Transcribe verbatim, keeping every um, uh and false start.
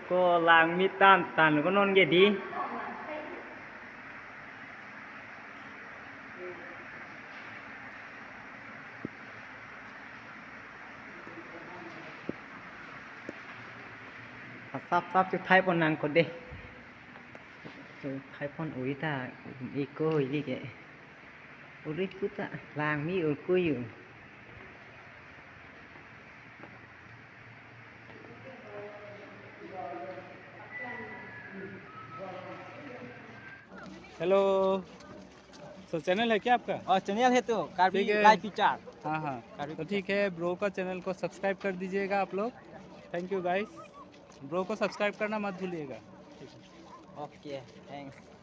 Ko langmi tan tan ko non ke di. Sap sap chu thai pon nang ko de. Chu thai pon ui ta iko ui di ke. Uri ku ta langmi ur ku yu. Hello. सो चैनल है क्या आपका? और चैनल है तो कार्बी ठीक है। Live feature. हाँ, हाँ। कार्बी तो फीचर। ठीक है, ब्रो का चैनल को सब्सक्राइब कर दीजिएगा आप लोग। Thank you guys. ब्रो को सब्सक्राइब करना मत भूलिएगा। Okay, thanks.